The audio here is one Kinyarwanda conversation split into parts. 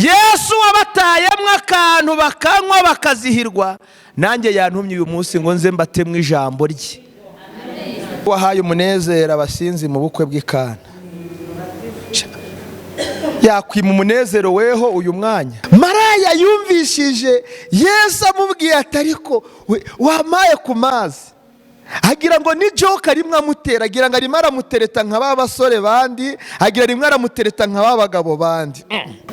Yesu wabatayemo akantu bakanywa bakazihirwa, nanjye yantumye uyu munsi ngo nze mbatemo ijambo rye. Wahaye umunezero abasinzi mu bukwe bw'Ikana, yakwima umunezero weho uyu mwanya. Maraya yumvishije Yesu amubwiye ati ariko wamaye ku mazi, agira ngo ni joke arimo amutera, agira ngo arimo aramutereta nka ba basore bandi, agira rimwe aramutereta nka ba bagabo bandi.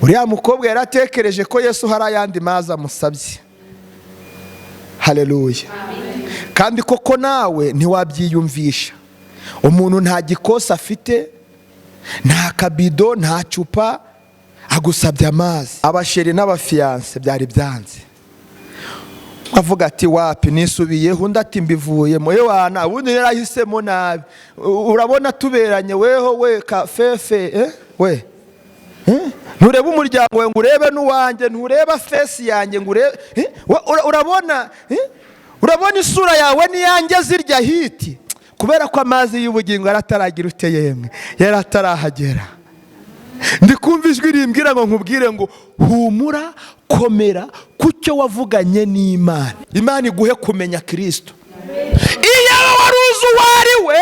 Uriya mukobwa yari atekereje ko Yesu hari ayandi mazi amusabye. Haleluya! Kandi koko nawe ntiwabyiyumvisha, umuntu nta gikosi afite, nta kabido, nta cupa, agusabye amazi. Abachéri n'abafiancé byari byanze, avuga ati wapi nisubiyeho, undi ati mbivuyemo. Yewana, ubundi yarahisemo nabi. Urabona tuberanye weho we kafefe, we nturebe umuryango we ngo urebe n'uwanjye, ntureba face yanjye ngo urebe, urabona urabona isura yawe n'iyanjye zirya hiti, kubera ko amazi y'ubugingo yari ataragira ute yemwe, yari atarahagera. Ndi kumva ijwi rimbwira ngo nkubwire ngo humura, komera ku cyo wavuganye n'Imana. Imana iguhe kumenya Kirisito. Iyo wari uzi uwo ari we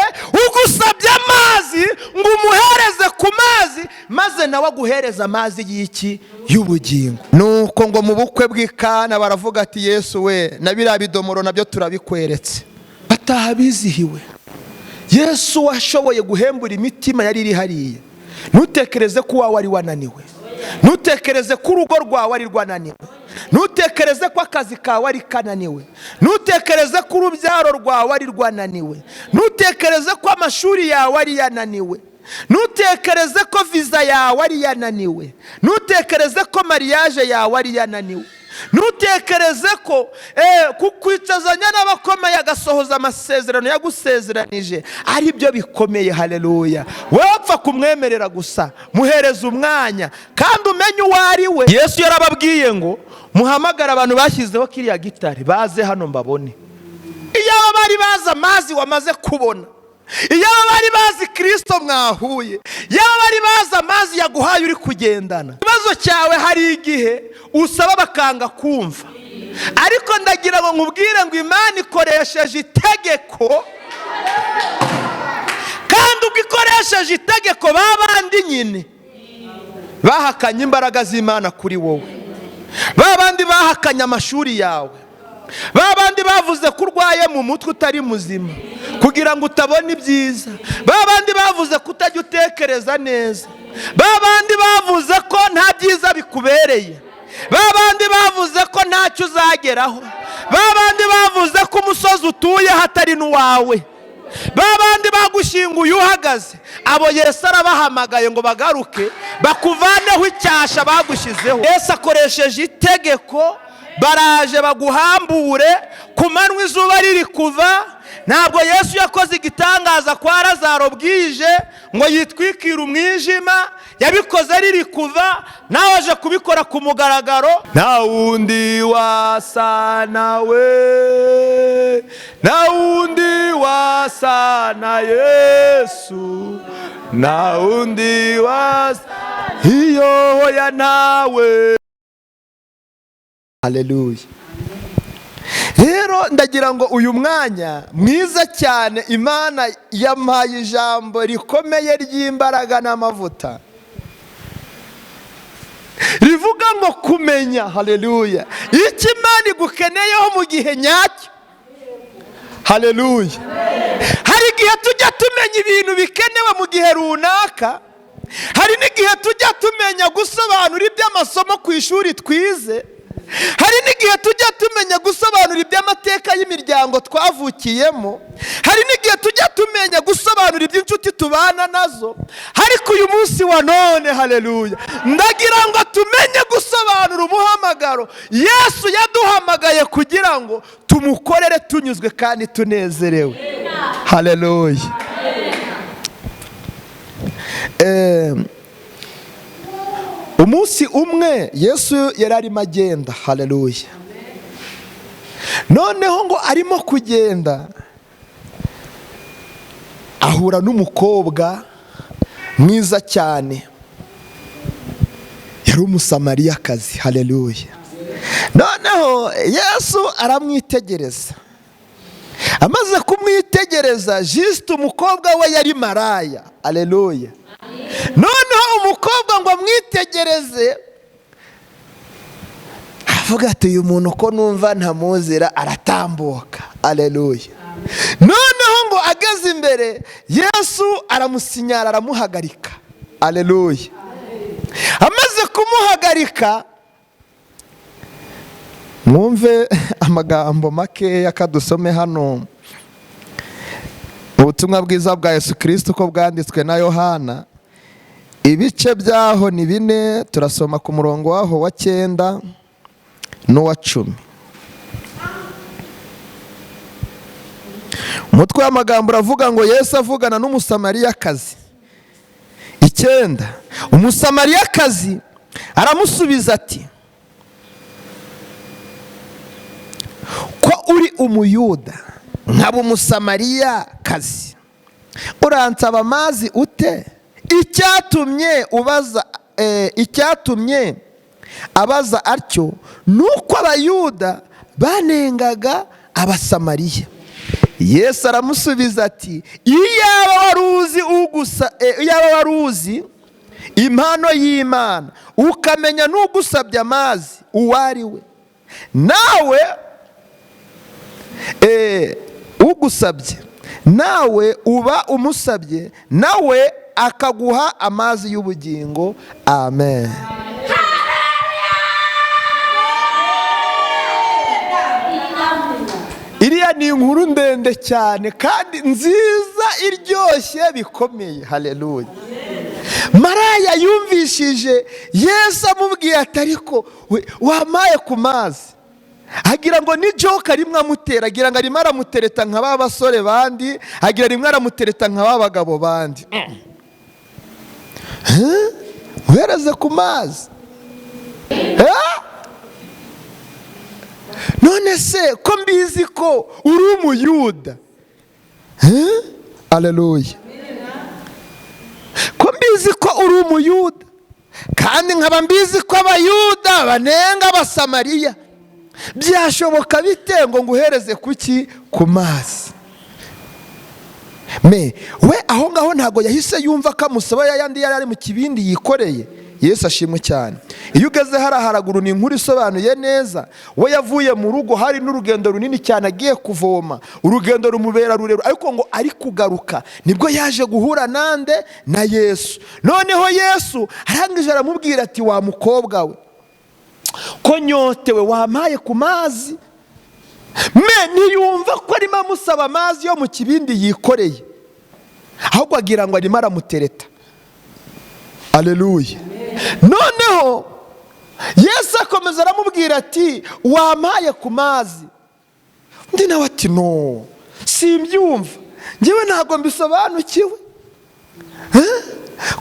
ugusabye amazi ngo umuhereze ku mazi, maze nawe aguhereze amazi y'iki? Y'ubugingo. Nuko ngo mu bukwe bw'Ikana baravuga ati Yesu we, na biriya bidomoro nabyo turabikweretse. Bataha bizihiwe. Yesu washoboye guhembura imitima yari iri hariya. Ntutekereze ko uwawe ari wananiwe, ntutekereze ko urugo rwawe ari rwananiwe, ntutekereze ko akazi kawe ari kananiwe, ntutekereze ko urubyaro rwawe ari rwananiwe, ntutekereze ko amashuri yawe ari yananiwe, ntutekereze ko viza yawe ari yananiwe, ntutekereze ko mariage yawe ari yananiwe, ntutekereze ko kukwicazanya n'abakomeye agasohoza amasezerano yagusezeranije ari byo bikomeye. Haleluya! Wowe wapfa kumwemerera gusa, muhereza umwanya kandi umenye uwo ari we. Yesu yarababwiye ngo muhamagare abantu bashyizeho kiriya gitare baze hano mbabone. Iyaba bari bazi amazi wamaze kubona, iyaba bari bazi Kirisito mwahuye, yaba bari bazi amazi yaguhaye uri kugendana. Ikibazo cyawe, hari igihe usaba bakanga kumva, ariko ndagira ngo nkubwire ngo Imana ikoresheje itegeko, kandi ubwo ikoresheje itegeko, ba bandi nyine bahakanye imbaraga z'Imana kuri wowe, ba bandi bahakanye amashuri yawe, ba bandi bavuze ko urwaye mu mutwe utari muzima kugira ngo utabona ibyiza, ba bandi bavuze ko utajya utekereza neza, ba bandi bavuze ko nta byiza bikubereye, ba bandi bavuze ko ntacyo uzageraho, ba bandi bavuze ko umusozi utuyeho atari n'uwawe, ba bandi bagushyinguye uhagaze, abo Yesu arabahamagaye ngo bagaruke bakuvaneho icyasha bagushyizeho. Yesu akoresheje itegeko, baraje baguhambure ku manywa izuba riri kuva. Ntabwo Yesu yakoze igitangaza kwa Lazaro bwije ngo yitwikire umwijima, yabikoze riri kuva, nawe aje kubikora ku mugaragaro. Nta wundi wasa nawe, nta wundi wasa na Yesu, nta wundi wasa iyo ya nawe. Haleluya! Rero ndagira ngo uyu mwanya mwiza cyane, Imana yampaye ijambo rikomeye ry'imbaraga n'amavuta rivuga ngo kumenya, haleluya, icyo Imana igukeneyeho mu gihe nyacyo. Haleluya! Hari igihe tujya tumenya ibintu bikenewe mu gihe runaka, hari n'igihe tujya tumenya gusobanura iby'amasomo ku ishuri twize, hari n'igihe tujya tumenya gusobanura iby'amateka y'imiryango twavukiyemo, hari n'igihe tujya tumenya gusobanura iby'inshuti tubana nazo. Ariko uyu munsi wa none, haleluya, ndagira ngo tumenye gusobanura umuhamagaro Yesu yaduhamagaye kugira ngo tumukorere tunyuzwe kandi tunezerewe. Haleluya! Umunsi umwe Yesu yari arimo agenda. Haleluya! Noneho ngo arimo kugenda ahura n'umukobwa mwiza cyane. Yari Yari Umusamariyakazi. Haleluya! Noneho Yesu aramwitegereza. Amaze kumwitegereza, juste umukobwa we yari maraya. Aleluya! Noneho umukobwa ngo amwitegereze, avuga ati: "Uyu muntu ko numva ntamuzira?" Aratambuka. Aleluya! Noneho ngo ageze imbere, Yesu aramusinyara, aramuhagarika. Aleluya! Amaze kumuhagarika, mwumve amagambo makeya kadusome hano. Ubutumwa bwiza bwa Yesu Kirisito uko bwanditswe na Yohana, ibice byaho ni 4. Turasoma ku murongo waho wa 9 n'uwa 10. Umutwe w'amagambo uravuga ngo: "Yesu avugana n'Umusamariyakazi." 9: Umusamariyakazi aramusubiza ati: "Ko uri Umuyuda nkaba Umusamariyakazi, uransaba amazi ute?" Icyatumye abaza atyo ni uko Abayuda banengaga Abasamariya. Yesu aramusubiza ati: "Iyaba wari uzi impano y'Imana, ukamenya n'ugusabye amazi uwo ari we, nawe ugusabye, nawe uba umusabye, nawe akaguha amazi y'ubugingo." Amen. Iriya ni inkuru ndende cyane kandi nziza, iryoshye bikomeye. Haleluya! Maraya yumvishije Yesu amubwiye ati: "Ariko wampaye ku mazi?" Agira ngo ni joke rimwe amutera, agira ngo arimo aramutereta nka ba basore bandi, agira rimwe aramutereta nka ba bagabo bandi. "Uhereze ku mazi? None se ko mbizi ko uri Umuyuda?" Aleluya! "Ko mbizi ko uri Umuyuda, kandi nkaba mbizi ko Abayuda banenga Abasamariya, byashoboka bite ngo nguhereze kuki? Ku mazi?" Me we aho ngaho ntabwo yahise yumva ko amusaba yayandi yari ari mu kibindi yikoreye. Yesu ashimwe cyane. Iyo ugeze hariya haraguru, ni inkuru isobanuye neza. We yavuye mu rugo, hari n'urugendo runini cyane, agiye kuvoma, urugendo rumubera rurerure, ariko ngo ari kugaruka nibwo yaje guhura nande? Na Yesu. Noneho Yesu arangije aramubwira ati: "Wa mukobwa we, ko nyotewe, wampaye ku mazi?" Me ntiyumva ko arimo amusaba amazi yo mu kibindi yikoreye, ahubwo agira ngo arimo aramutereta. Aleluya! Noneho Yesu akomeza aramubwira ati: "Wampaye ku mazi?" Undi nawe ati: "No, simbyumva, ngewe ntabwo mbisobanukiwe.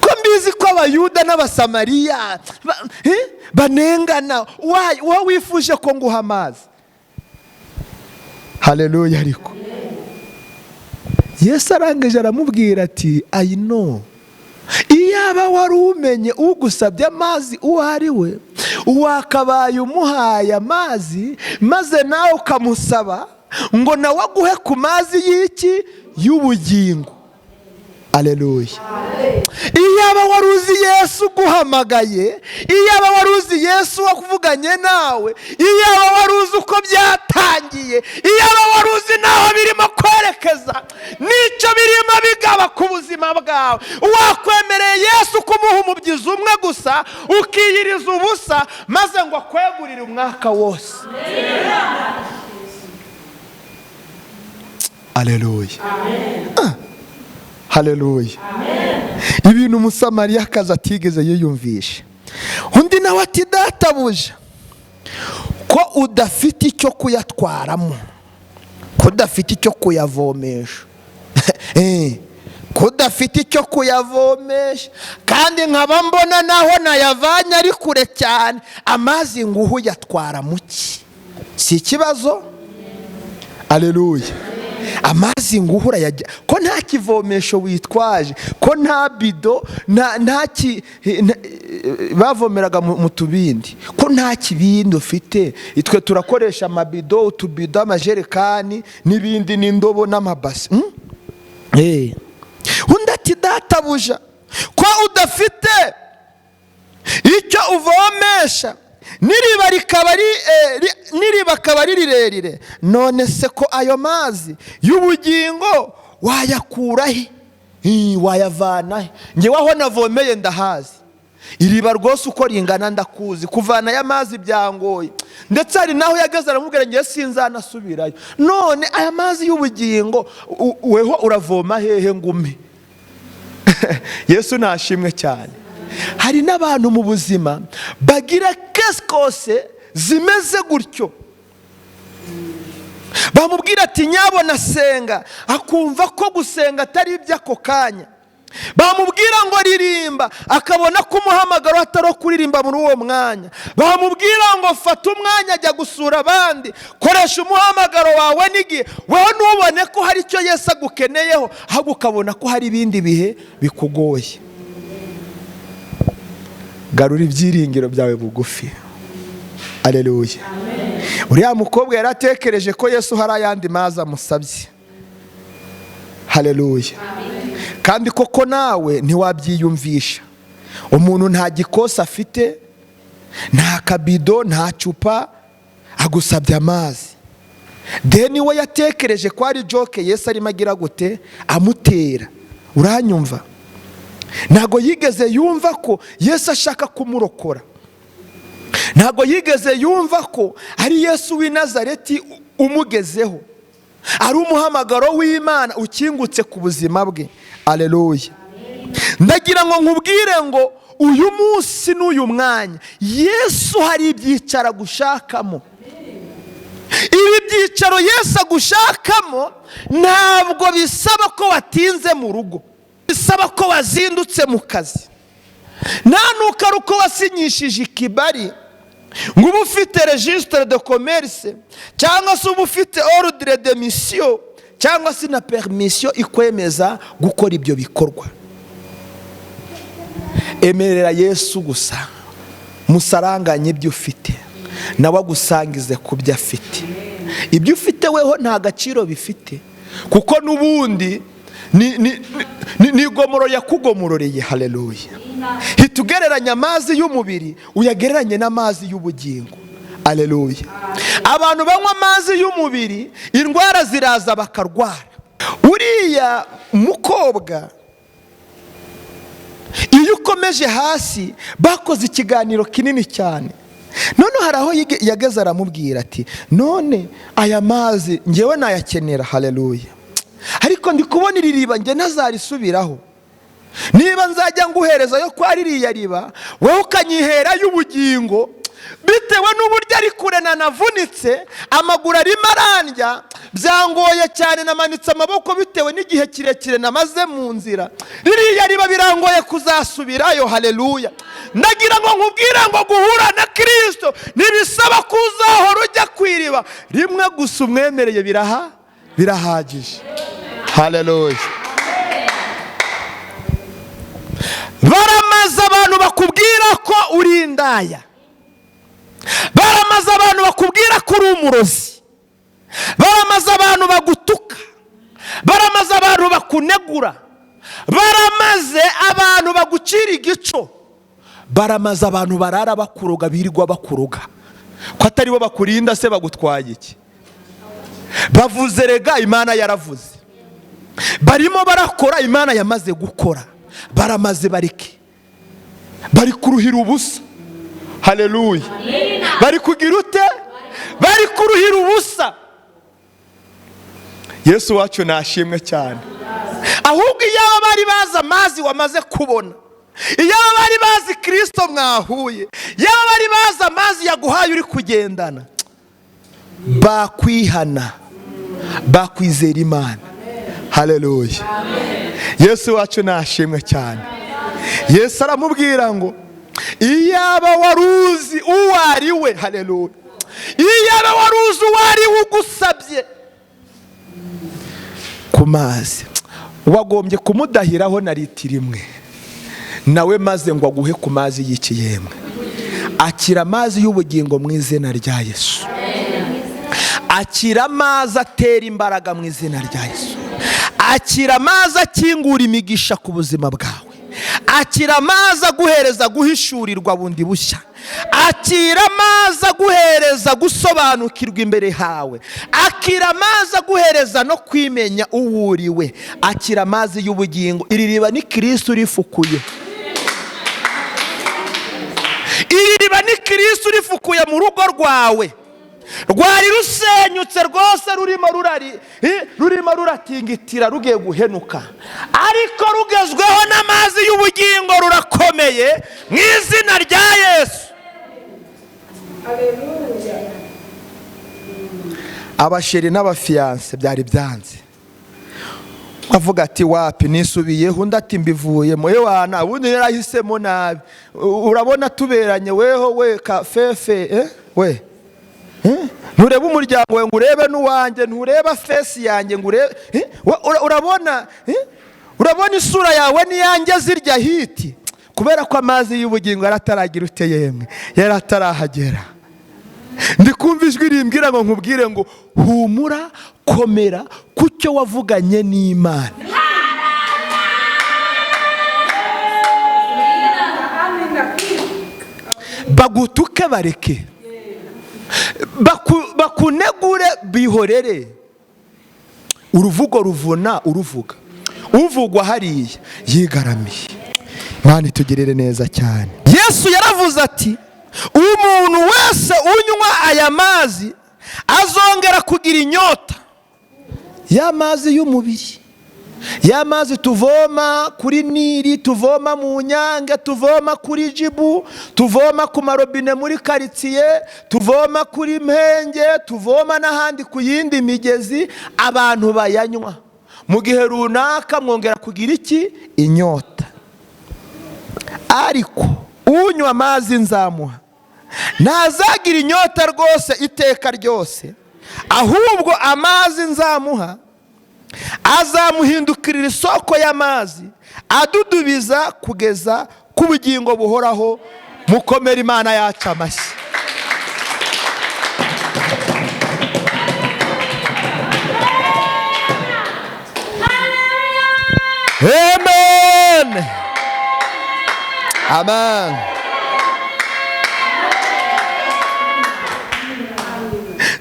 Ko mbizi ko Abayuda n'Abasamariya banengana, wowe wifuje ko nguha amazi?" Haleluya! Ariko Yesu arangije aramubwira ati: "I know, iyaba wari umenye ugusabye amazi uwo ari we, wakabaye umuhaye amazi, maze nawe ukamusaba ngo nawe aguhe ku mazi y'iki? Y'ubugingo." Aleluya! Iyaba wari uzi Yesu uguhamagaye, iyaba wari uzi Yesu wakuvuganye nawe, iyaba wari uzi uko byatangiye, iyaba wari uzi n'aho birimo kwerekeza n'icyo birimo bigaba ku buzima bwawe, wakwemereye Yesu kumuha umubyizi umwe gusa, ukiyiriza ubusa, maze ngo akwegurire umwaka wose. Aleluya! Haleluya! Ibintu Umusamariyakazi atigeze yiyumvisha. Undi nawe ati: "Databuja, ko udafite icyo kuyatwaramo, ko udafite icyo kuyavomesha, ko udafite icyo kuyavomesha, kandi nkaba mbona naho nayavanye ari kure cyane, amazi nguhu uyatwara mu ki?" Si ikibazo. Aleluya! Amazi nguha urayajya ko nta kivomesho witwaje, ko nta bido, nta bavomeraga mu tubindi, ko nta kibindi ufite. Twe turakoresha amabido, utubido, amajerekani n'ibindi, n'indobo n'amabasi. Undi ati: "Databuja, ko udafite icyo uvomesha, n'iriba akaba ari rirerire, none se ko ayo mazi y'ubugingo wayakura he? Wayavana he? Ngewe aho navomeye ndahazi, iriba rwose uko ringana ndakuzi, kuvana aya mazi byangoye." Ndetse hari n'aho yageze aramubwira: "Ngewe sinzanasubirayo. None aya mazi y'ubugingo weho uravoma hehe ngume?" Yesu nashimwe cyane. Hari n'abantu mu buzima bagira kesikose zimeze gutyo. Bamubwira ati: "Nyabona senga," akumva ko gusenga atari iby'ako kanya. Bamubwira ngo: "Ririmba," akabona ko umuhamagaro atari uwo kuririmba muri uwo mwanya. Bamubwira ngo: "Fata umwanya, ajya gusura abandi, koresha umuhamagaro wawe n'igihe," wowe ntubone ko hari icyo Yesu agukeneyeho, ahubwo ukabona ko hari ibindi bihe bikugoye. Garura ibyiringiro byawe bugufi. Aleluya. Uriya mukobwa yari atekereje ko Yesu hari ayandi mazi amusabye. Haleluya. Kandi koko nawe ntiwabyiyumvisha. Umuntu nta gikosi afite, nta kabido, nta cupa, agusabye amazi. Deni we yatekereje ko ari joke Yesu arimo agira gute? Amutera. Uranyumva? Ntabwo yigeze yumva ko Yesu ashaka kumurokora. Ntabwo yigeze yumva ko ari Yesu w'i Nazareti umugezeho, ari umuhamagaro w'Imana ukingutse ku buzima bwe. Aleluya. Ndagira ngo nkubwire ngo uyu munsi n'uyu mwanya Yesu hari ibyicaro agushakamo. Ibi byicaro Yesu agushakamo ntabwo bisaba ko watinze mu rugo, bisaba ko wazindutse mu kazi, nta nuko ari uko wasinyishije ikibari ngo ube ufite registre de commerce, cyangwa se uba ufite ordre de mission, cyangwa se na permission ikwemeza gukora ibyo bikorwa. Emerera Yesu gusa, musaranganye ibyo ufite, nawe agusangize ku byo afite. Ibyo ufite weho nta gaciro bifite, kuko n'ubundi ni igomoro yakugomororeye. Haleluya. Hita ugereranya amazi y'umubiri, uyagereranye n'amazi y'ubugingo. Aleluya. Abantu banywa amazi y'umubiri, indwara ziraza bakarwara. Uriya mukobwa, iyo ukomeje hasi, bakoze ikiganiro kinini cyane. None hari aho yageze aramubwira ati: "None aya mazi ngewe nayakenera, haleluya, ariko ndi kubona iri riba nge ntazarisubiraho. Niba nzajya nguhereza yo kwa ririya riba, wowe ukanyihera y'ubugingo, bitewe n'uburyo ari kure, nanavunitse amaguru, arimo arandya, byangoye cyane, namanitse amaboko bitewe n'igihe kirekire namaze mu nzira, ririya riba birangoye kuzasubirayo." Haleluya. Ndagira ngo nkubwire ngo guhura na Kirisito ntibisaba ko uzahora ujya ku iriba. Rimwe gusa umwemereye birahagije. Haleluya. Baramaze abantu bakubwira ko uri indaya, baramaze abantu bakubwira ko uri umurozi, baramaze abantu bagutuka, baramaze abantu bakunegura, baramaze abantu bagucira igico, baramaze abantu barara bakuroga, birirwa bakuroga. Ko atari bo bakurinda se, bagutwaye iki? Bavuze rega Imana yaravuze. Barimo barakora, Imana yamaze gukora. Baramaze, bareke, bari kuruhira ubusa. Haleluya. Bari kugira ute? Bari kuruhira ubusa. Yesu wacu nashimwe cyane. Ahubwo iyaba bari bazi amazi wamaze kubona, iyaba bari bazi Kirisito mwahuye, yaba bari bazi amazi yaguhaye uri kugendana, bakwihana, bakwizera Imana. Haleluya. Yesu wacu nashimwe cyane. Yesu aramubwira ngo: "Iyaba wari uzi uwo ari we." Haleluya. "Iyaba wari uzi uwo ari we ugusabye." Ku mazi wagombye kumudahiraho na litiro imwe nawe, maze ngo aguhe ku mazi y'ikiyemwe. Akira amazi y'ubugingo mu izina rya Yesu. Akira amazi atera imbaraga mu izina rya Yesu. Akira amazi akingura imigisha ku buzima bwawe. Akira amazi aguhereza guhishurirwa bundi bushya. Akira amazi aguhereza gusobanukirwa imbere hawe. Akira amazi aguhereza no kwimenya uwo uriwe. Akira amazi y'ubugingo. Iri riba ni Kirisitu urifukuye. Iri riba ni Kirisitu urifukuye mu rugo rwawe rwari rusenyutse rwose, rurimo ruratingitira, rugiye guhenuka, ariko rugezweho n'amazi y'ubugingo rurakomeye mu izina rya Yesu. Abasheri n'abafiyanse byari byanze, avuga ati wapi nisubiyeho, undi ati mbivuyemo, ewana ubundi yarahisemo nabi. Urabona tuberanye weho we kafefe we, nturebe umuryango wawe ngo urebe n'uwanjye, ntureba fesi yanjye ngo urebe, urabona urabona isura yawe n'iyanjye zirya hiti, kubera ko amazi y'ubugingo yarataragira ute yemwe, yaratarahagera. Ndikumva ijwi rimbwira ngo nkubwire ngo humura, komera ku cyo wavuganye n'Imana. Bagutuke bareke, bakunegure bihorere. Uruvugo ruvuna uruvuga, uvugwa hariya yigaramiye. Imana itugirire neza cyane. Yesu yaravuze ati umuntu wese unywa aya mazi azongera kugira inyota. Ya mazi y'umubiri, ya mazi tuvoma kuri Nili, tuvoma mu Nyange, tuvoma kuri Jibu, tuvoma ku marobine muri karitsiye, tuvoma kuri Mpenge, tuvoma n'ahandi ku yindi migezi, abantu bayanywa mu gihe runaka mwongera kugira iki? Inyota. Ariko unywa amazi nzamuha ntazagira inyota rwose iteka ryose, ahubwo amazi nzamuha azamuhindukirira isoko y'amazi adudubiza kugeza ku bugingo buhoraho. Mukomere Imana yacu amashyi. Amen. Amen.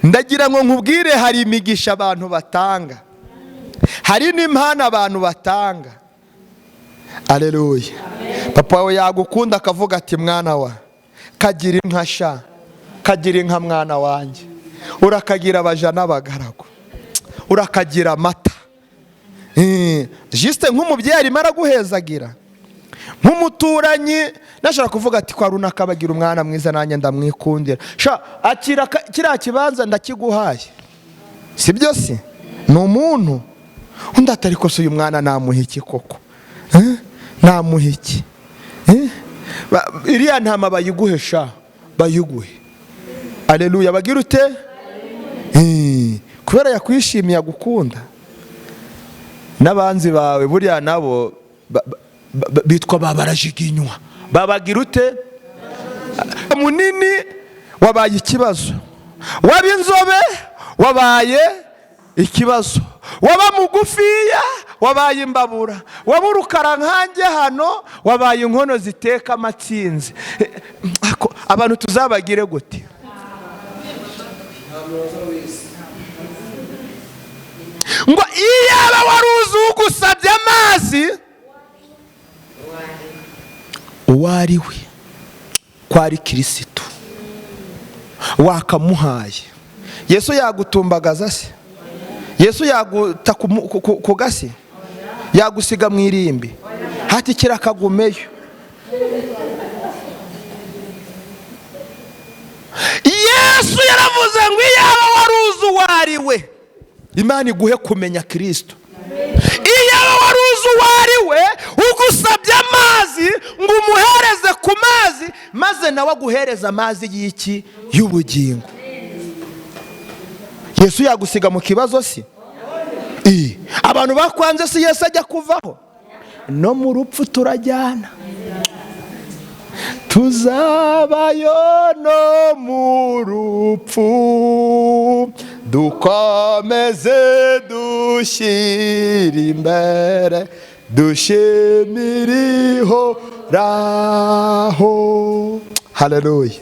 Ndagira ngo nkubwire, hari imigisha abantu batanga, hari n'impano abantu batanga. Aleluya. Papa wawe yagukunda akavuga ati mwana wa kagira inka sha, kagira inka mwana wanjye, urakagira abaja n'abagaragu, urakagira amata. Juste nk'umubyeyi arimo araguhezagira, nk'umuturanyi nashaka kuvuga ati kwa runaka bagira umwana mwiza nanjye ndamwikundira, sha akira kiriya kibanza ndakiguhaye, si byo se? Ni umuntu undi atari ko se uyu mwana namuha iki koko? Namuha iki? Iriya ntama bayiguhe sha, bayiguhe. Aleluya. Bagira ute? Kubera yakwishimiye agukunda. N'abanzi bawe buriya nabo bitwa babarajiginywa, babagira ute? Munini wabaye ikibazo, waba inzobe wabaye ikibazo, waba mugufiya wabaye imbabura, waba urukara nkanjye hano wabaye inkono ziteka amatsinzi. Abantu tuzabagire gute? Ngo iyaba wari uzi ugusabye amazi uwo ari we, ko ari Kirisitu, wakamuhaye. Yesu yagutumbagaza se? Yesu yaguta ku gasi? Yagusiga mu irimbi? Hati kirakagumeyo. Yesu yaravuze ngo iyaba wari uzi uwo ari we. Imana iguhe kumenya Kristo. Iyaba wari uzi uwo ari we ugusabye amazi ngo umuhereze ku mazi, maze nawe aguhereze amazi y'iki? Y'ubugingo. Yesu yagusiga mu kibazo si? Abantu bakwanze si Yesu ajya kuvaho, no mu rupfu turajyana, tuzabayo no mu rupfu, dukomeze dushyira imbere, dushimire Ihoraho. Haleluya.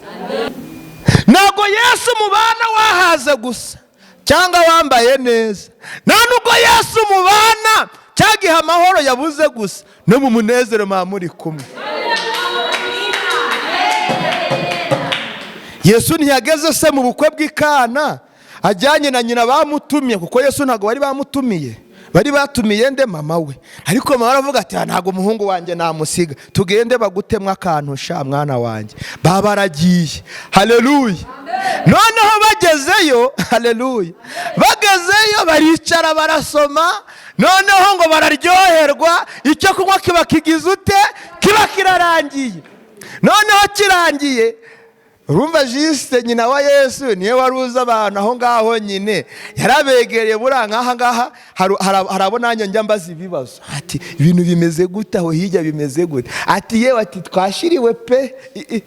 Ntabwo Yesu mubana wahaze gusa cyangwa wambaye neza, nta nubwo Yesu mubana cyagihe amahoro yabuze gusa, no mu munezero muba muri kumwe. Yesu ntiyageze se mu bukwe bw'Ikana ajyanye na nyina bamutumye, kuko Yesu ntabwo bari bamutumiye, bari batumiye nde? Mama we. Ariko mama aravuga ati ntabwo umuhungu wanjye namusiga, tugende bagutemwa akantu sha mwana wanjye. Babaragiye. Haleluya. Noneho bagezeyo, haleluya, bagezeyo baricara barasoma, noneho ngo bararyoherwa, icyo kunywa kiba kigize ute? Kiba kirarangiye. Noneho kirangiye, urumva Jisite nyina wa Yesu niwe wari uzi abantu aho ngaho nyine, yarabegereye. Buriya nk'aha ngaha hari abo nanjye njya mbaza ibibazo, ati ibintu bimeze gute aho hirya, bimeze gute? Ati yewe, ati twashiriwe pe,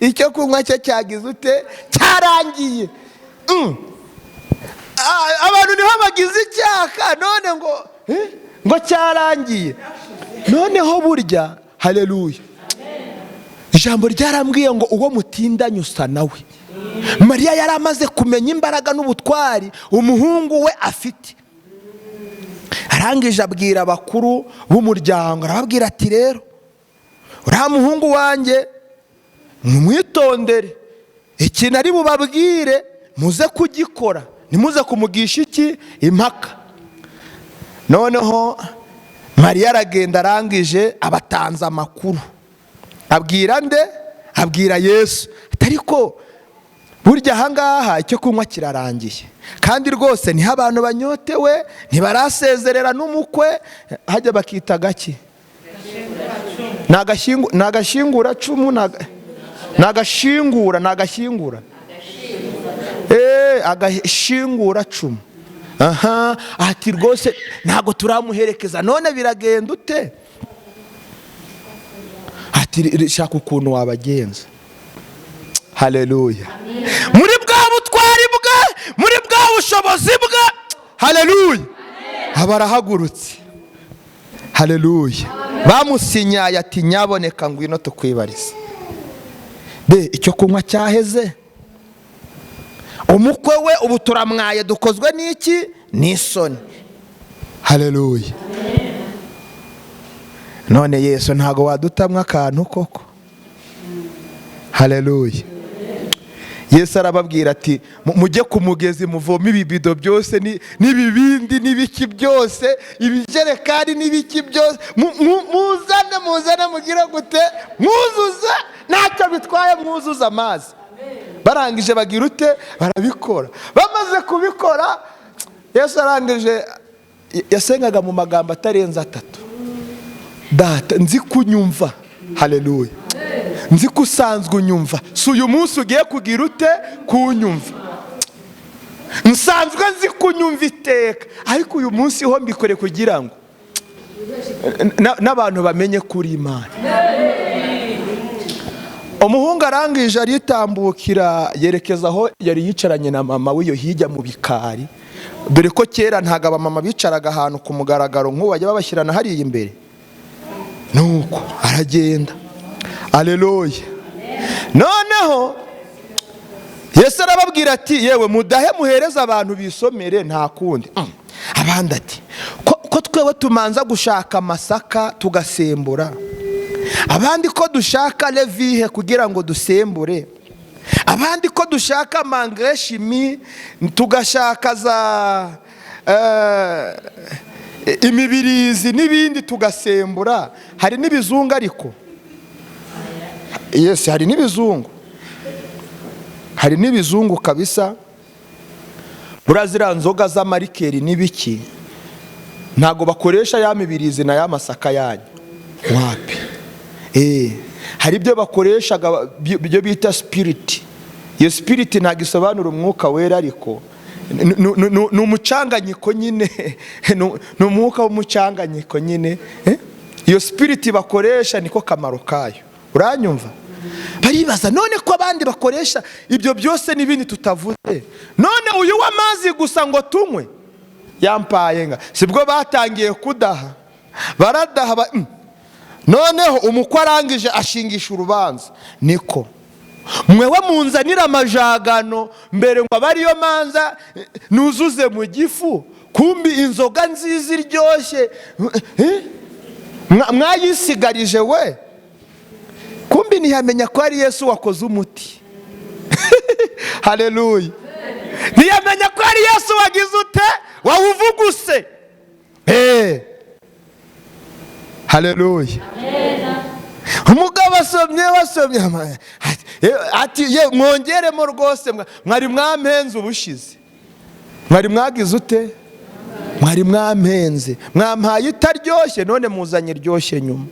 icyo kunywa cyo cyagize ute? Cyarangiye. Abantu niho bagize icyaka, none ngo cyarangiye. Noneho burya, haleluya, ijambo ryarambwiye ngo uwo mutindanye usa nawe. Mariya yari amaze kumenya imbaraga n'ubutwari umuhungu we afite. Arangije abwira abakuru b'umuryango, arababwira ati rero uriya muhungu wanjye mumwitondere, ikintu ari bubabwire muze kugikora, ntimuze kumugisha iki? Impaka. Noneho Mariya aragenda, arangije abatanze amakuru, abwira nde? Abwira Yesu. Ariko burya ahangaha icyo kunywa kirarangiye, kandi rwose niho abantu banyotewe, ntibarasezerera n'umukwe, hajya bakita gake, ni agashinguracumu, ni agashingura, ni agashyingura, agashinguracumu. Aha, ati rwose ntabwo turamuherekeza, none biragenda ute? Ati shaka ukuntu wabagenza. Haleluya. Muri bwa butwari bwe, muri bwa bushobozi bwe, haleluya, abarahagurutse. Haleluya. Bamusinyaye ati nyaboneka ngwino tukwibarize, be icyo kunywa cyaheze, umukwe we ubu turamwaye, dukozwe n'iki? N'isoni. Haleluya. None Yesu ntago wadutamwa akantu koko? Haleluya. Yesu arababwira ati mujye ku mugezi muvome ibibido byose n'ibibindi n'ibiki byose, ibijerekani n'ibiki byose, muzane, muzane, mugire gute? Mwuzuze, ntacyo bitwaye, mwuzuze amazi. Barangije bagira ute? Barabikora. Bamaze kubikora, Yesu arangije yasengaga mu magambo atarenze atatu. Data nzi kunyumva. Haleluya. Nzi ko usanzwe unyumva, si uyu munsi ugiye kugira ute? Kunyumva. Nsanzwe nzi kunyumva iteka, ariko uyu munsi ho mbikore kugira ngo n'abantu bamenye kuri Imana. Umuhungu arangije aritambukira yerekeza aho yari yicaranye na mama w'iyo hirya mu bikari, dore ko kera ntago abamama bicaraga ahantu ku mugaragaro nk'ubu bajya babashyirana hariya imbere. Nuko aragenda. Aleluya. Noneho Yesu arababwira ati yewe mudahe muhereze abantu bisomere, nta kundi. Abandi ati ko twewe tumanza gushaka amasaka tugasembura, abandi ko dushaka levihe kugira ngo dusembure, abandi ko dushaka mangreshimi, tugashaka za imibirizi n'ibindi tugasembura. Hari n'ibizungu ariko, yes, hari n'ibizungu, hari n'ibizungu kabisa. Buriya ziriya nzoga z'amarikeri n'ibiki ntago bakoresha ya mibirizi na ya masaka yanyu, wapi. Hari ibyo bakoreshaga byo bita spirit. Iyo spirit ntago isobanura umwuka wera, ariko Ni umucanganyiko nyine, ni umwuka w'umucanganyiko nyine. Iyo spirit bakoresha niko kamaro kayo. Uranyumva? Baribaza none ko abandi bakoresha ibyo byose n'ibindi tutavuze, none uyu w'amazi gusa ngo tunywe? Yampaye nga sibwo batangiye kudaha, baradaha. Noneho umukwe arangije ashingisha urubanza: "Niko mwewe munzanira amajagano mbere ngo abe ariyo manza nuzuze mu gifu, kumbi inzoga nziza iryoshye mwayisigarije we." Kumbi ntiyamenya ko ari Yesu wakoze umuti. Hareruya! Ntiyamenya ko ari Yesu wagize ute? Wawuvuguse. Hareruya! Umugabo asomye, basomye, ati: "Ye, mwongeremo rwose, mwari mwampenze ubushize, mwari mwagize ute? Mwari mwampenze, mwampaye itaryoshye, none muzanye iryoshye nyuma."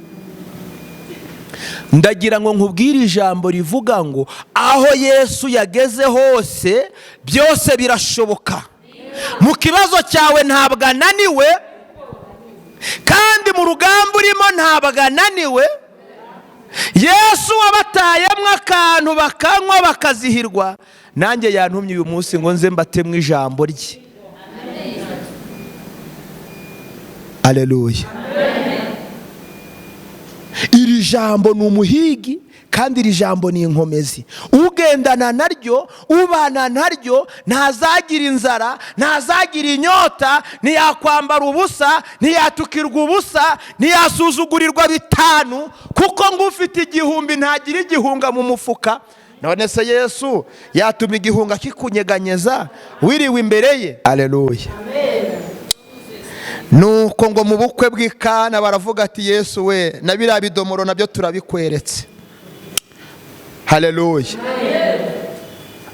Ndagira ngo nkubwire ijambo rivuga ngo aho Yesu yageze hose byose birashoboka. Mu kibazo cyawe ntabwo ananiwe, kandi mu rugamba urimo ntabwo ananiwe. Yesu wabatayemo akantu bakanywa bakazihirwa, nanjye yantumye uyu munsi ngo nze mbatemo ijambo rye. Aleluya! Iri jambo ni umuhigi, kandi iri jambo ni inkomezi. Ugendana naryo, ubana naryo, ntazagira inzara, ntazagira inyota, ntiyakwambara ubusa, ntiyatukirwa ubusa, ntiyasuzugurirwa bitanu, kuko ngo ufite igihumbi ntagira igihunga mu mufuka. None se Yesu yatuma igihunga kikunyeganyeza wiriwe imbere ye? Aleluya! Nuko ngo mu bukwe bw'Ikana baravuga ati: "Yesu we, na biriya bidomoro nabyo turabikweretse." Haleluya!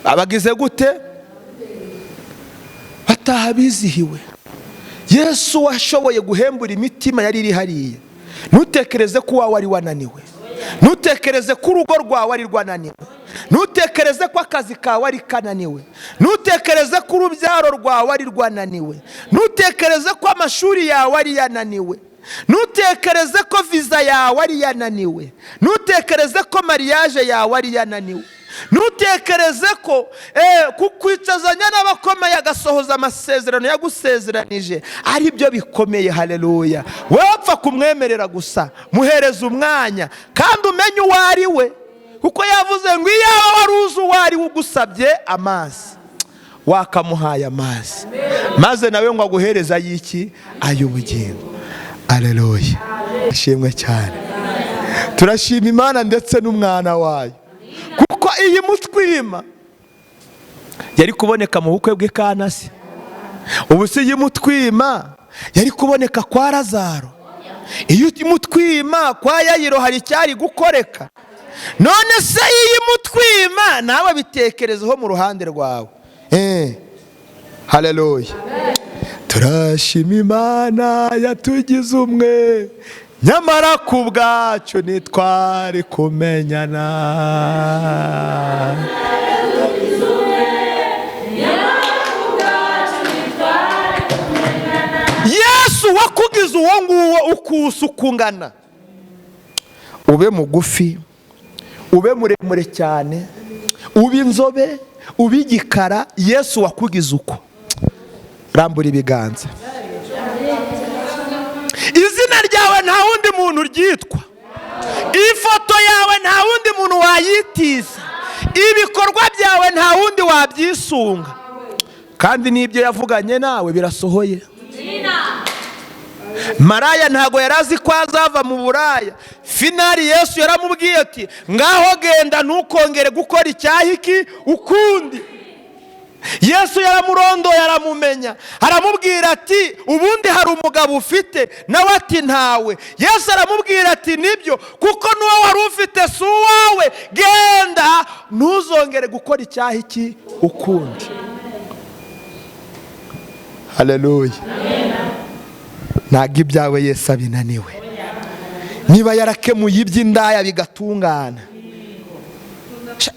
Abagize gute? Bataha bizihiwe. Yesu washoboye guhembura imitima yari iri hariya. Ntutekereze ko uwawe ari wananiwe, ntutekereze ko urugo rwawe ari rwananiwe, ntutekereze ko akazi kawe ari kananiwe, ntutekereze ko urubyaro rwawe ari rwananiwe, ntutekereze ko amashuri yawe ari yananiwe, ntutekereze ko viza yawe ari yananiwe, ntutekereze ko mariage yawe ari yananiwe, ntutekereze ko kukwicazanya n'abakomeye agasohoza amasezerano yagusezeranije ari byo bikomeye. Haleluya! Wowe kumwemerera gusa, muhereza umwanya kandi umenye uwo ari we, kuko yavuze ngo iyaba wari uzi uwo ari we ugusabye amazi, wakamuhaye amazi, maze nawe ngo aguhereze ay'iki? Ay'ubugingo. Aleluya! Ashimwe cyane. Turashima Imana ndetse n'umwana wayo, kuko iyi mutwima yari kuboneka mu bukwe bw'i se? Ubu si iyi mutwima yari kuboneka kwa Lazaro? Iyo mutwima kwa Yayiro hari icyari gukoreka? None se iyi mutwima, nawe bitekerezeho mu ruhande rwawe. Haleluya! Turashima Imana yatugize umwe, nyamara ku bwacu ntitwari kumenyana. Yesu wakugize uwo nguwo ukusa ukungana, ube mugufi, ube muremure cyane, ube inzobe, ube igikara, Yesu wakugize uko, rambura ibiganza. Izina ryawe nta wundi muntu ryitwa, ifoto yawe nta wundi muntu wayitiza, ibikorwa byawe nta wundi wabyisunga, kandi n'ibyo yavuganye nawe birasohoye. Maraya ntabwo yari azi ko azava mu buraya. Finally Yesu yaramubwiye ati: "Ngaho genda, ntukongere gukora icyaha iki ukundi." Yesu yaramurondoye, aramumenya, aramubwira ati: "Ubundi hari umugabo ufite?" Nawe ati: "Ntawe." Yesu aramubwira ati: "Nibyo, kuko n'uwo wari ufite si uwawe. Genda, ntuzongere gukora icyaha iki ukundi." Haleluya! Ntabwo ibyawe Yesu abinaniwe. Niba yarakemuye iby'indaya bigatungana,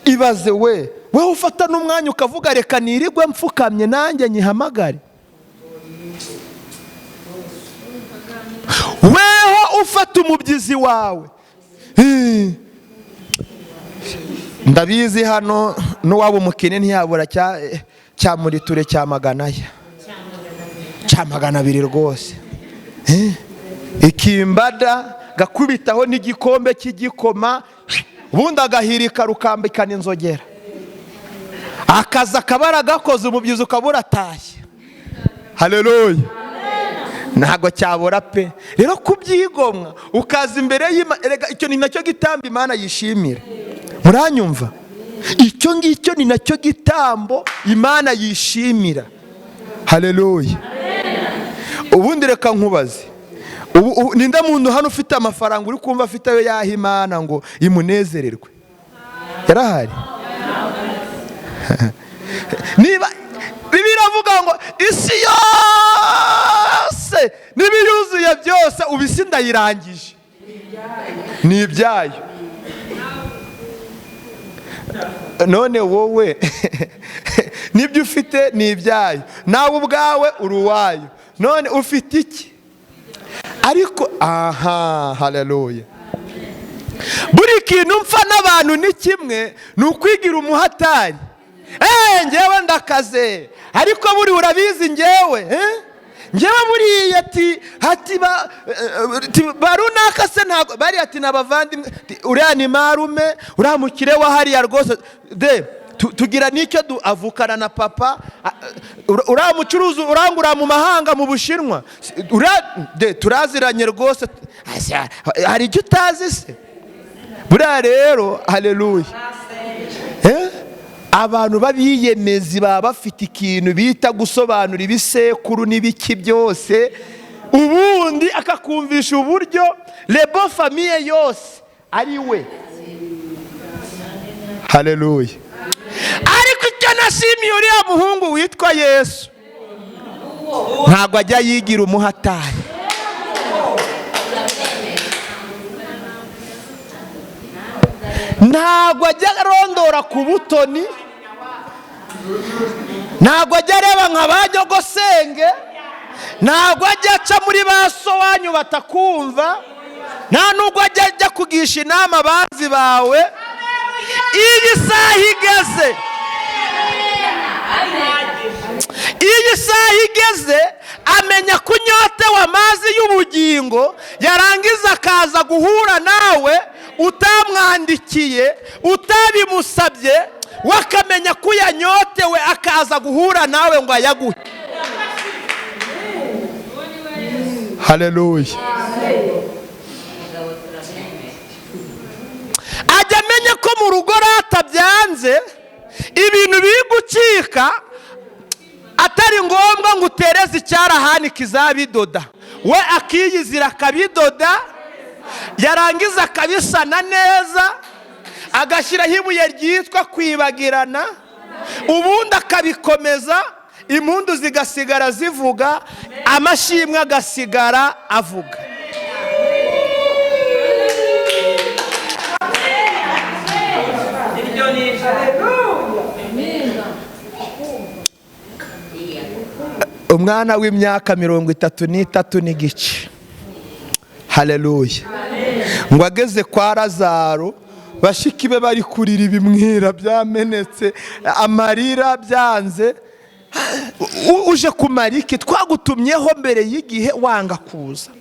ibaze we. Wowe ufata n'umwanya ukavuga reka nirigwe mfukamye nanjye nyihamagare. Weho ufata umubyizi wawe. Ndabizi hano n'uwaba umukene ntiyabura cya muriture cya 400 cya 200 rwose. Ikimbada gakubitaho n'igikombe cy'igikoma, ubundi agahirika rukambikana inzogera, akaza akabara gakoze umubyizi ukabura atashye. Haleluya. Ntabwo cyabura pe. Rero kubyigomwa ukaza imbere y'Imana, icyo ni nacyo gitambo Imana yishimira. Muranyumva? Icyo ngicyo ni nacyo gitambo Imana yishimira. Haleluya. Ubundi reka nkubaze, ninde muntu hano ufite amafaranga uri kumva afite ayo yaha Imana ngo imunezererwe? Yarahari? Niba Bibiliya iravuga ngo isi yose n'ibiyuzuye byose ubu isi ndayirangije, ni ibyayo. None wowe nibyo ufite ni ibyayo, nawe ubwawe uri uwayo, none ufite iki? Ariko aha, haleluya. Buri kintu mpfa n'abantu ni kimwe, ni ukwigira umuhatari. Ngewe ndakaze, ariko buri urabizi ngewe ngewe buriya ati ba runaka se ntabwo bari ati n'abavandimwe, uriya ni marume, uriya mukire wa hariya rwose de tugira n'icyo avukana na papa, uriya mucuruzi urangura mu mahanga mu Bushinwa, de turaziranye rwose, hari icyo utazi se? Buriya rero haleluya. Abantu b'abiyemezi baba bafite ikintu bita gusobanura ibisekuru n'ibiki byose, ubundi akakumvisha uburyo lebo famiye yose ari we. Haleluya. Ariko icyo nashimiye uriya muhungu witwa Yesu, ntabwo ajya yigira umuhatari. Ntabwo ajya arondora ku butoni, ntabwo ajya areba nka ba nyogosenge, ntabwo ajya aca muri ba so wanyu batakumva, nta nubwo ajya ajya kugisha inama abanzi bawe. Iyi saha igeze, iyi saha igeze, amenya ko unyotewe amazi y'ubugingo, yarangiza akaza guhura nawe utamwandikiye, utabimusabye, wakamenya ko uyanyotewe, akaza guhura nawe ngo ayaguhe. Haleluya. Ajya amenya ko mu rugo ratabyanze ibintu biri gucika, atari ngombwa ngo utereze icyarahani kizabidoda, we akiyizira akabidoda, yarangiza akabisana neza, agashyiraho ibuye ryitwa kwibagirana, ubundi akabikomeza, impundu zigasigara zivuga, amashimwe agasigara avuga. Umwana w'imyaka 33 n'igice, haleluya, ngo ageze kwa Lazaro, bashiki be bari kurira ibimwira byamenetse, amarira byanze. Uje kumara iki? Twagutumyeho mbere y'igihe wanga kuza,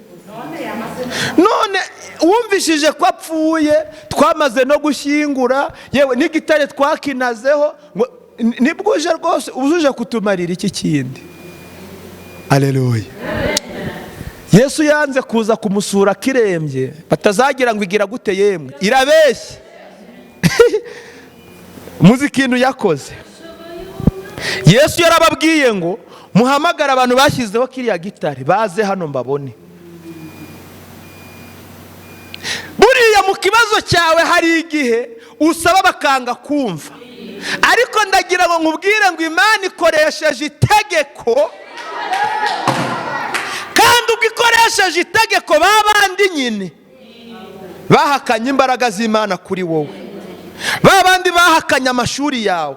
none wumvishije ko apfuye, twamaze no gushyingura, yewe n'igitare twakinazeho, nibwo uje rwose uje kutumarira iki kindi? Haleluya. Yesu yanze kuza kumusura kirembye, batazagira ngo igira gute, yemwe irabeshya. Muzi ikintu yakoze? Yesu yarababwiye ngo muhamagare abantu bashyizeho kiriya gitare baze hano mbabone. Buriya mu kibazo cyawe hari igihe usaba bakanga kumva, ariko ndagira ngo nkubwire ngo Imana ikoresheje itegeko, kandi ubwo ikoresheje itegeko babandi nyine bahakanye imbaraga z'Imana kuri wowe, babandi bahakanye amashuri yawe,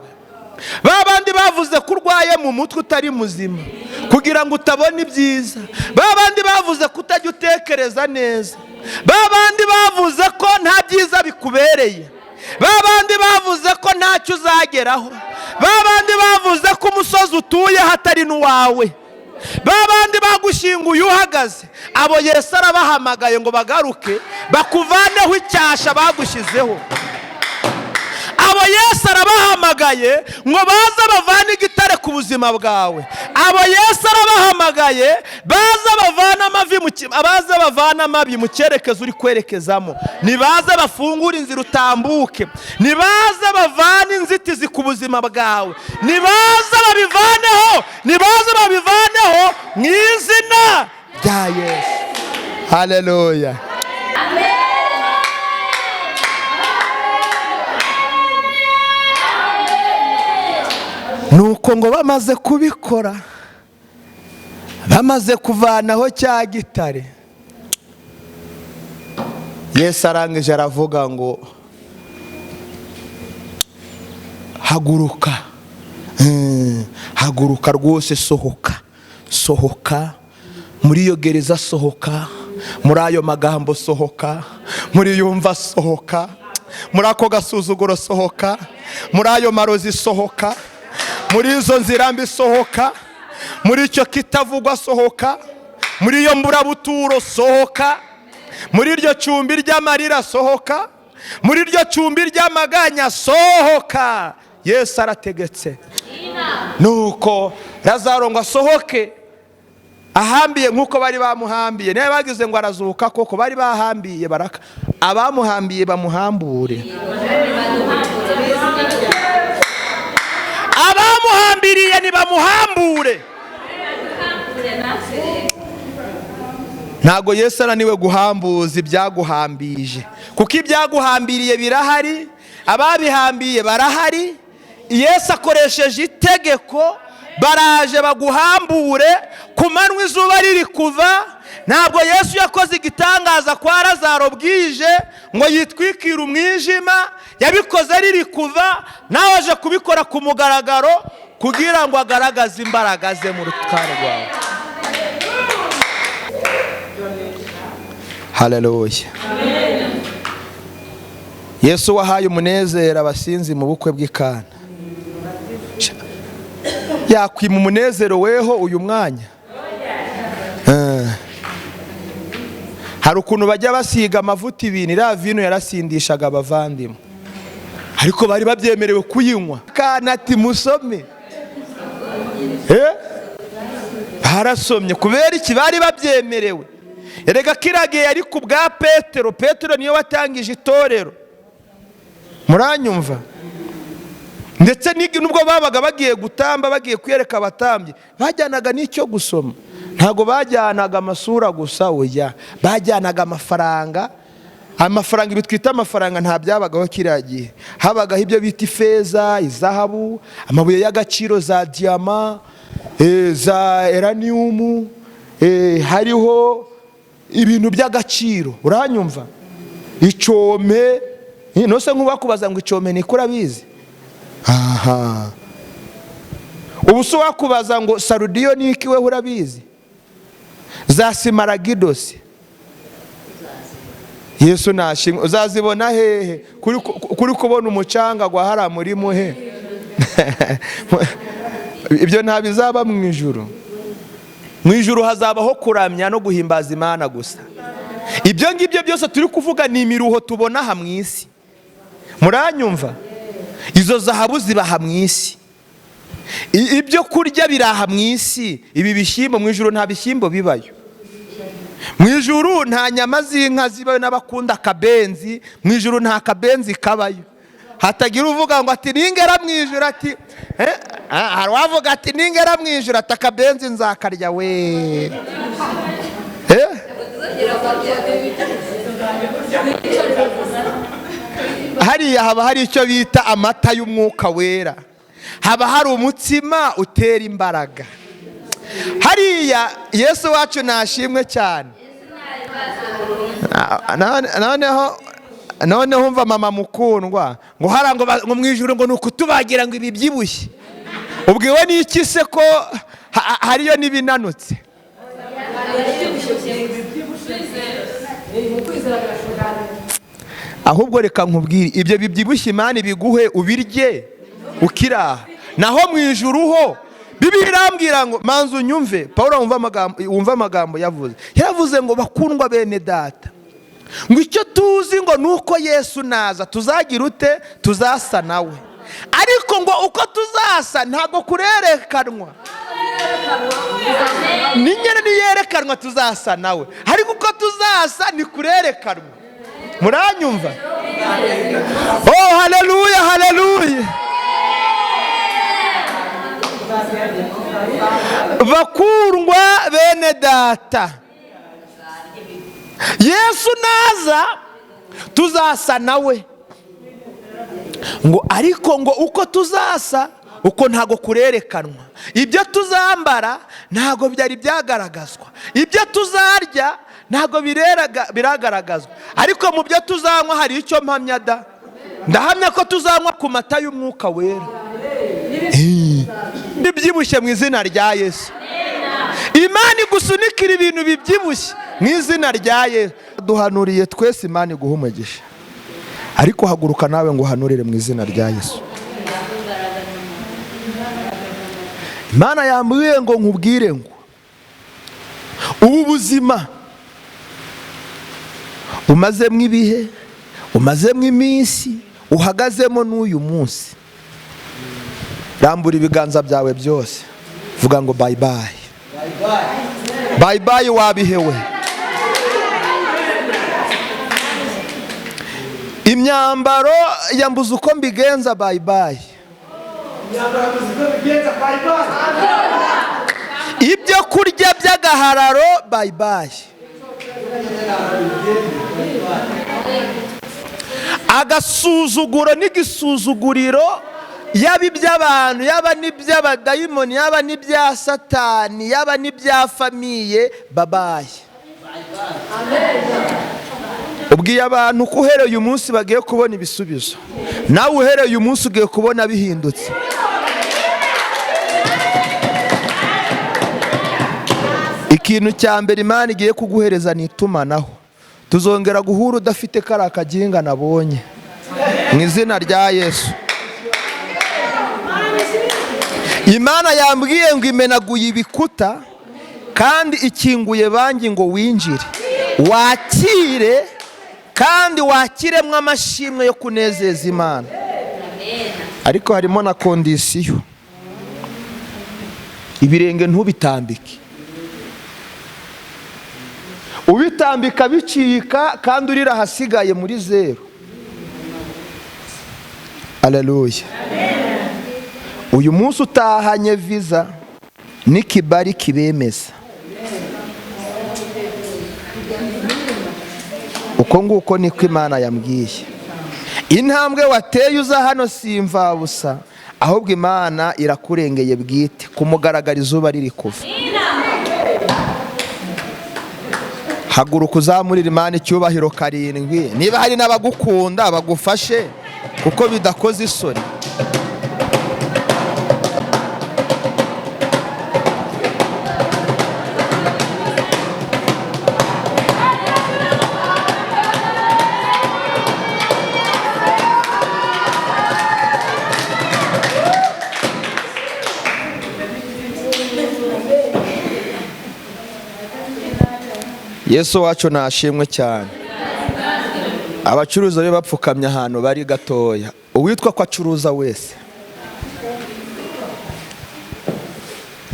Ba bandi bavuze ko urwaye mu mutwe utari muzima kugira ngo utabona ibyiza, ba bandi bavuze ko utajya utekereza neza, ba bandi bavuze ko nta byiza bikubereye, ba bandi bavuze ko ntacyo uzageraho, ba bandi bavuze ko umusozi utuye hatari n'uwawe, ba bandi bagushyinguye uhagaze, abo Yesu arabahamagaye ngo bagaruke bakuvaneho icyasha bagushyizeho. Abo Yesu arabahamagaye ngo baze bavane igitare ku buzima bwawe. Abo Yesu arabahamagaye baze bavane amavi mu baze bavane amabi mu cyerekezo uri kwerekezamo. Nibaze bafungure inzira utambuke. Nibaze bavane inzitizi ku buzima bwawe. Nibaze babivaneho, nibaze babivaneho mu izina rya Yesu. Haleluya. Nuko ngo bamaze kubikora, bamaze kuvanaho cya gitare, Yesu arangije aravuga ngo haguruka, haguruka rwose, sohoka, sohoka muri iyo gereza, sohoka muri ayo magambo, sohoka muri yumva, sohoka muri ako gasuzuguro, sohoka muri ayo marozi, sohoka muri izo nzira mbi, sohoka muri icyo kitavugwa, sohoka muri iyo mburabuturo, sohoka muri iryo cumbi ry'amarira, sohoka muri iryo cumbi ry'amaganya, sohoka. Yesu arategetse. Nuko Lazaro ngo asohoke ahambiye nk'uko bari bamuhambiye. Niba bagize ngo arazuka koko, bari bahambiye baraka, abamuhambiye bamuhambure, abamuhambiriye nibamuhambure. Ntago Yesu ananiwe guhambuza ibyaguhambije, kuko ibyaguhambiriye birahari, ababihambiye barahari. Yesu akoresheje itegeko, baraje baguhambure ku manywa izuba riri kuva. Ntabwo Yesu yakoze igitangaza kwa Lazaro bwije ngo yitwikire umwijima, yabikoze riri kuva, nawe aje kubikora ku mugaragaro kugira ngo agaragaze imbaraga ze mu rutwaro rwawe. Haleluya. Yesu wahaye umunezero abasinzi mu bukwe bw'Ikana, yakwima umunezero weho uyu mwanya? Hari ukuntu bajya basiga amavuta ibintu, iriya vino yarasindishaga abavandimwe, ariko bari babyemerewe kuyinywa. Kana ati musome, barasomye kubera iki? Bari babyemerewe. Erega kiragiye ari ku bwa Petero, Petero niyo watangije itorero, muranyumva? Ndetse nubwo babaga bagiye gutamba, bagiye kwiyereka abatambyi, bajyanaga n'icyo gusoma. Ntabwo bajyanaga amasura gusa, oya, bajyanaga amafaranga. Amafaranga, ibi twita amafaranga nta byabagaho kiriya gihe. Habagaho ibyo bita ifeza, izahabu, amabuye y'agaciro, za diyama, za eraniyumu, hariho ibintu by'agaciro, uranyumva? Icome, nose nk'uwakubaza ngo icome niko urabizi? Aha. Ubu se wakubaza ngo sarudiyo niki we urabizi? Za simaragidosi Yesu nashimwe, uzazibona hehe? Kuri kubona umucanga gwa hara muri muhe? Ibyo nta bizaba mu ijuru. Mu ijuru hazabaho kuramya no guhimbaza Imana gusa. Ibyo ngibyo byose turi kuvuga ni imiruho tubona aha mu isi, muranyumva? Izo zahabu zibaha mu isi, ibyo kurya biraha mu isi, ibi bishyimbo mu ijuru nta bishyimbo bibayo. Mu ijuru nta nyama z'inka zibayo n'abakunda akabenzi, mu ijuru nta kabenzi kabayo. Hatagira uvuga ngo ati ningera mu ijuru, ati hari uwavuga ati ningera mu ijuru ati akabenzi nzakarya we. Hariya haba hari icyo bita amata y'umwuka wera, haba hari umutsima utera imbaraga. Hariya Yesu wacu nashimwe cyane. Noneho umva mama mukundwa ngo hara ngo mu ijuru ngo ni ukutubagira ngo ibi byibushye. Ubwiwe n'iki se ko hariyo n'ibinanutse? Ahubwo reka nkubwire, ibyo bibyibushye Imana ibiguhe ubirye ukiraha. Naho mu ijuru ho Bibiliya irambwira ngo manza unyumve. Pawulo wumva amagambo yavuze. Yavuze ngo bakundwa bene data, ngo icyo tuzi ngo nuko Yesu naza tuzagira ute? Tuzasa nawe. Ariko ngo uko tuzasa ntabwo kurerekanwa. Ninyene niyerekanwa tuzasa nawe, ariko uko tuzasa ni kurerekanwa. Muranyumva? Oh, haleluya, haleluya. Bakundwa bene data, Yesu naza tuzasa nawe, ngo ariko ngo uko tuzasa uko ntago kurerekanwa. Ibyo tuzambara ntago byari byagaragazwa, ibyo tuzarya ntago biragaragazwa, ariko mu byo tuzanywa hari icyo mpamya da. Ndahamya ko tuzanywa ku mata y'umwuka wera. Bibyibushye mu izina rya Yesu. Imana igusunikira ibintu bibyibushye mu izina rya Yesu. Duhanuriye twese, Imana iguhe umugisha. Ariko haguruka nawe ngo uhanurire mu izina rya Yesu. Imana yambwiye ngo nkubwire ngo ubu buzima umazemo ibihe, umazemo iminsi, uhagazemo n'uyu munsi, rambura ibiganza byawe byose, vuga ngo bye bye. Bye bye wabihewe. Imyambaro yambuza uko mbigenza, bye bye. Ibyo kurya by'agahararo, bye bye. Agasuzuguro n'igisuzuguriro, yaba iby'abantu, yaba n'iby'abadayimoni, yaba n'ibya Satani, yaba n'ibya famiye, babaye. Ubwiye abantu ko uhereye uyu munsi bagiye kubona ibisubizo, nawe uhereye uyu munsi ugiye kubona bihindutse. Ikintu cya mbere Imana igiye kuguhereza ni itumanaho. Tuzongera guhura udafite kariya kaginga nabonye, mu izina rya Yesu. Imana yambwiye ngo imenaguye ibikuta kandi ikinguye banki ngo winjire, wakire kandi wakiremwe amashimwe yo kunezeza Imana. Ariko harimo na kondisiyo, ibirenge ntubitambike. Ubitambika bicika kandi urira ahasigaye muri zero. Haleluya. Uyu munsi utahanye visa n'ikibari kibemeza. Uko nguko niko Imana yambwiye. Intambwe wateye uza hano si imvabusa, ahubwo Imana irakurengeye bwite kumugaragara izuba riri kuva. Haguruka uzamurira Imana icyubahiro karindwi. Niba hari n'abagukunda bagufashe, kuko bidakoze isoni. Yesu wacu nashimwe cyane. Abacuruza be bapfukamye ahantu bari gatoya. Uwitwa ko acuruza wese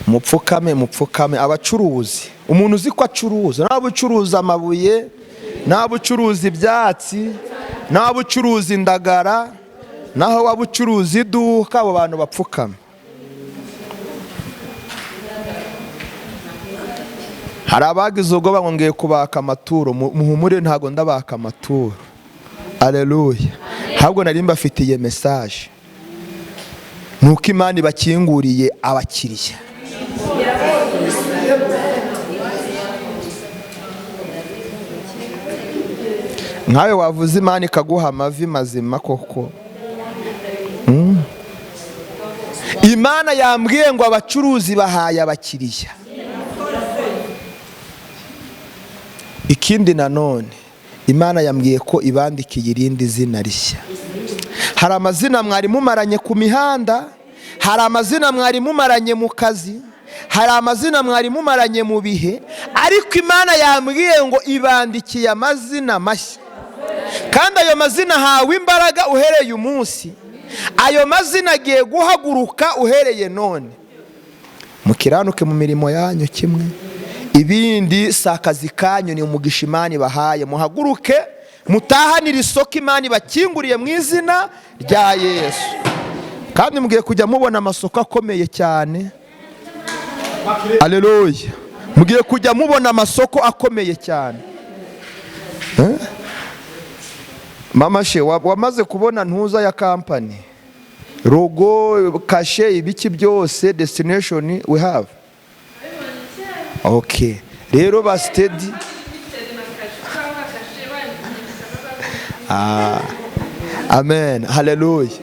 mupfukame, mupfukame. Abacuruzi, umuntu uzi ko acuruza, naba ucuruza amabuye, naba ucuruza ibyatsi, naba ucuruza indagara, naho waba ucuruza iduka, abo bantu bapfukame. Hari abagize ubwoba ngo ngiye kubaka amaturo, muhumure ntago ndabaka amaturo. Haleluya. Ahubwo nari mbafitiye message, nuko Imana ibakinguriye abakiriya. Nkawe wavuze Imana ikaguha amavi mazima koko. Imana yambwiye ngo abacuruzi bahaye abakiriya. Ikindi nanone Imana yambwiye ko ibandikiye irindi zina rishya. Hari amazina mwari mumaranye ku mihanda, hari amazina mwari mumaranye mu kazi, hari amazina mwari mumaranye mu bihe, ariko Imana yambwiye ngo ibandikiye amazina mashya. Kandi ayo mazina ahawe imbaraga uhereye umunsi, ayo mazina agiye guhaguruka uhereye none. Mukiranuke mu mirimo yanyu kimwe, ibindi si akazi kanyu, ni umugisha Imana ibahaye. Muhaguruke mutahanire isoko Imana ibakinguriye mu izina rya Yesu. Kandi mugiye kujya mubona amasoko akomeye cyane. Aleluya. Mugiye kujya mubona amasoko akomeye cyane. Mama she, wamaze kubona ntuza ya kampani, logo, kashe, ibiki byose, destination we have. Okay. Rero ba steady. Amen. Hallelujah.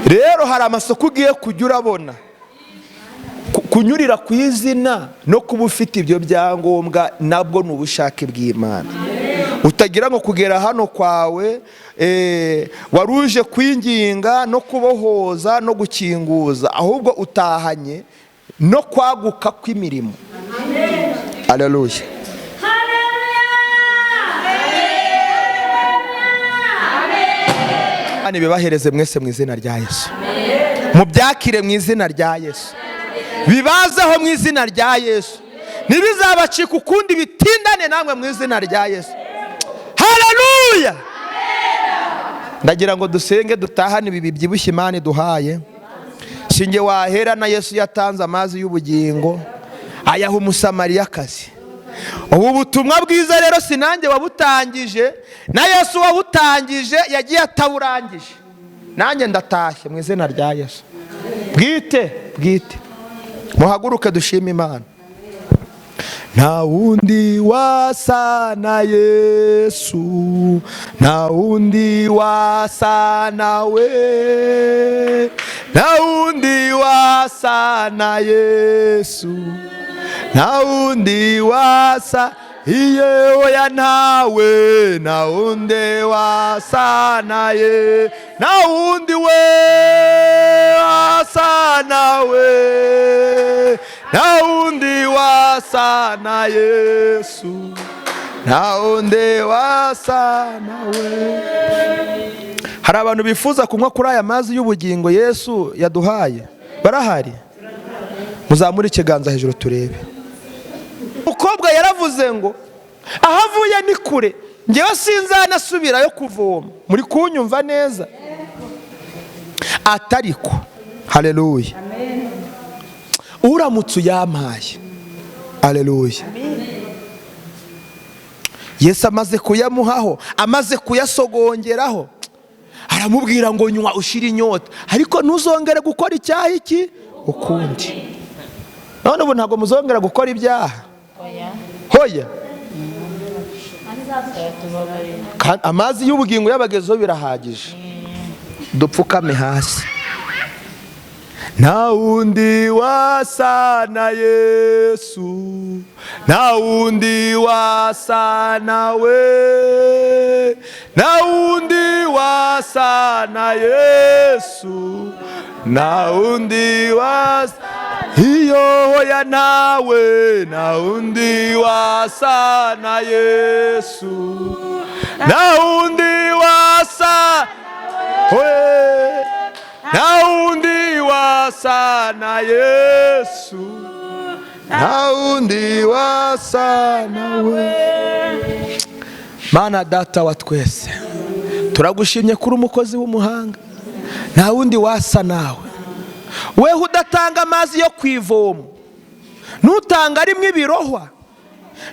Rero hari amasoko ugiye kujya urabona. Kunyurira ku izina no kuba ufite ibyo byangombwa nabwo ni ubushake bw'Imana. Utagira ngo kugera hano kwawe waruje kwinginga no kubohoza no gukinguza, ahubwo utahanye no kwaguka kw'imirimo. Haleluya. Amen. Bibahereze mwese mu izina rya Yesu. Mubyakire mu izina rya Yesu. Bibazeho mu izina rya Yesu. Ntibizabacika ukundi, bitindane namwe mu izina rya Yesu. Haleluya. Ndagira ngo dusenge dutahane ibi bibyibushye Imana iduhaye. Sinjye wahera na Yesu yatanze amazi y'ubugingo ayaha Umusamariyakazi. Ubu butumwa bwiza rero si nanjye wabutangije, na Yesu wabutangije yagiye ataburangije. Nanjye ndatashye mu izina rya Yesu. Bwite bwite. Muhaguruke dushime Imana. Nta wundi wasa na Yesu, nta wundi wasa nawe, nta wundi wasa na Yesu, nta wundi wasa iye oya ntawe, nta wundi wasa na ye, nta wundi we wasa nawe, nta wundi wasa na Yesu, nta wundi wasa nawe. Hari abantu bifuza kunywa kuri aya mazi y'ubugingo Yesu yaduhaye, barahari? Muzamure ikiganza hejuru turebe. Umukobwa yaravuze ngo aho avuye ni kure, ngewe sinzanasubirayo kuvoma. Muri kunyumva neza? Atariko. Haleluya. Uramutse uyampaye. Haleluya. Yesu amaze kuyamuhaho, amaze kuyasogongeraho, aramubwira ngo nywa ushire inyota, ariko ntuzongere gukora icyaha iki ukundi. None ubu ntabwo muzongera gukora ibyaha. Hoya. Amazi y'ubugingo y'abagezeho birahagije. Dupfukame hasi. Nta wundi wasa na Yesu, nta wundi wasa nawe, nta wundi wasa na Yesu, nta wundi wasa iyo hoya ntawe, nta wundi wasa na Yesu, nta wundi wasa we, nta wundi wasa na Yesu, nta wundi wasa nawe. Mana data wa twese, turagushimye kuri umukozi w'umuhanga, nta wundi wasa nawe. Weho udatanga amazi yo kwivoma, ntutanga arimo ibirohwa,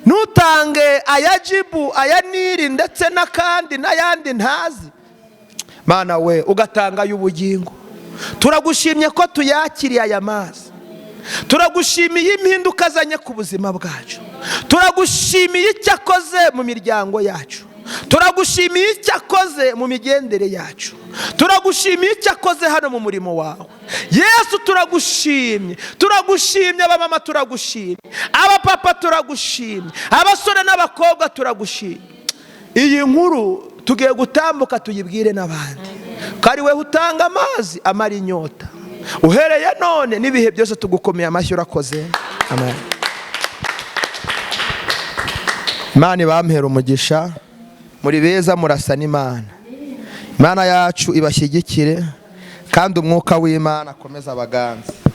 ntutange aya jibu, aya nili ndetse n'akandi n'ayandi ntazi. Mana we ugatanga y'ubugingo. Turagushimye ko tuyakiriye aya mazi. Turagushimiye impinduka azanye ku buzima bwacu. Turagushimiye icyo akoze mu miryango yacu. Turagushimiye icyo akoze mu migendere yacu, turagushimiye icyo akoze hano mu murimo wawe. Yesu, turagushimye, turagushimye. Abamama turagushimye, abapapa turagushimye, abasore n'abakobwa turagushimye. Iyi nkuru tugiye gutambuka tuyibwire n'abandi ko ari we utanga amazi amara inyota. Uhereye none n'ibihe byose tugukomeye amashyi, urakoze, amen. Imana ibampera umugisha, muri beza, murasa n'Imana. Imana yacu ibashyigikire kandi umwuka w'Imana akomeze abaganze.